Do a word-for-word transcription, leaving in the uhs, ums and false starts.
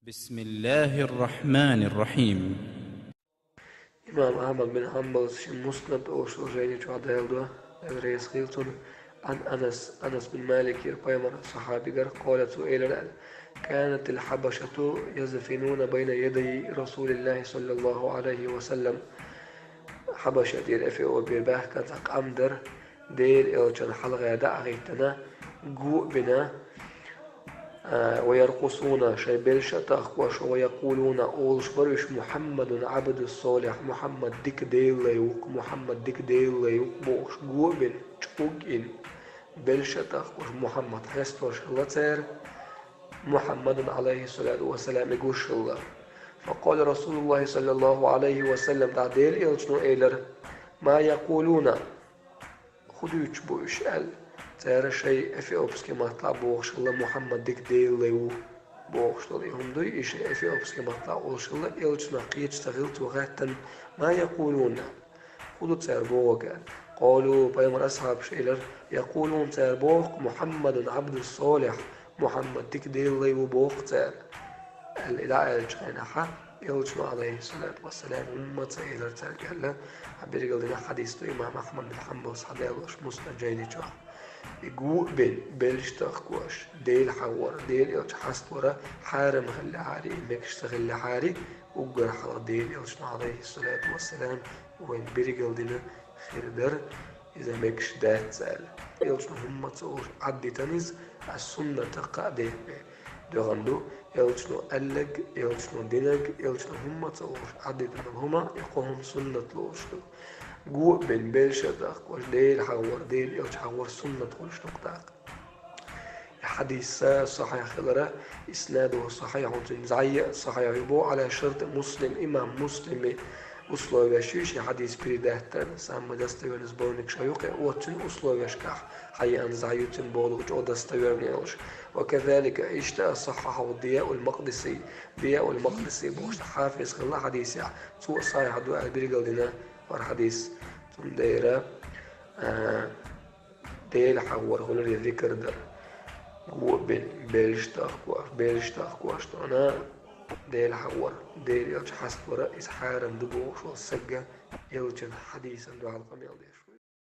بسم الله الرحمن الرحيم. Имам Ахьмад бин Хьанбалас шен Муснад олуш долу жайни чохь даьлла до, Дала реза хуьлда цунна, Ан Анас, Анас бин Маликера, пайхамаран сахьабигара, къала, цо элира аьлла: «كانت الحبشة يزفنون بين يدي رسول الله صلى الله عليه وسلم». Хьабаша тӀера, Эфиопе баьхкина цхьа къам дара, Делан элчанна хьалха дӀа а хӀиттина, го а бина, а, «ويرقصون», шайн белш а тахкош, «ويقولون», олуш бара уьш: «محمد عبد صالح», Мухьаммад дика Делан лай ву-кх, Мухьаммад дика Делан лай ву-кх бохуш, го а бина, чӀуг а йина, белш а тахкош, Мухьаммад хестош хилла цара, Мухьаммадна, Ӏалайхиссалату вассалам, и гуш хилла. فقال رسول الله صلى الله عليه وسلم, тӀаккха Делан элчано элира: «ما يقولون؟» ХӀун дуьйцуш бу уьш аьлла. Цара шайн эфиопский маттахь бохуш хилла, Мухьаммад дика Делан лай ву бохуш долу и хӀума дуй, и шайн эфиопский маттахь олуш хилла, элчанах кхеташ ца хилла, цо хаьттина: «ما يقولون?» ХӀун ду цара бохург аьлла. قالوا, пайхамаран асхьабаша элира: «يقولون», цара боху-кх: «محمد عبد صالح», Мухьаммад дика Делан лай ву боху цара, аьлла, и дӀааьллачу хенахь, элчано, Ӏалайхиссалату вассалам, хӀумма а ца элира цаьрга аьлла, хьан берригал дина хьадис ду имам Ахьмад бин Хьанбалас схьадаьллачу Муснад жайни чохь. И го а бина, белш а тахкош, Дела хьахор, Делан элча хьаставар хьарам хиллехьара, и мегаш ца хиллехьара, уггар хьалха Делан элчано, Ӏалайхиссалату вассалам, вайна берригал дина хир дара, иза мегаш дац аьлла. Элчано хӀумма а ца олуш Ӏаддитина иза, ас суннатах кхаа дехьа бен. ДоьгӀна ду, элчано аьлларг, элчано динарг, элчано хӀумма а ца олуш Ӏаддитина хӀума, и кхо хӀума суннат лууш ду. Го а бина, белш а тахкош, Дела хьахор, Делан элча хьахор суннат хуьлуш ду-кх тӀаккха. И хьадис сахьихь хилар, иснадуху сахьихьун, цуьнан зӀай а сахьихь ю боху, Ӏала шарти Муслим, имам Муслиман условеш ю шен хьадис передать дарна, самый достоверный сборник ша ю-кх, оцу цуьнан условешкахь хьаеана зӀай ю цуьнан бохург чӀогӀа достоверный йолуш. Ва казалика, иштта а, сахьхьахьаху Дияул Макъдиси, Дияул Макъдиси бохуш хьафиз хилла хьадисехь, цо а сахьихь ду аьлла берригал дина хӀара хьадис. Цундела, а, Дела хьахор хуьлура и зикр дар. Го а бина, белш а тахкош, белш а тахкош, тӀаккха Дела хьахор, Делан элча хьаставар, иза хьарам ду бохуш волу стаг, элчан хьадисан дуьхьал къамел деш.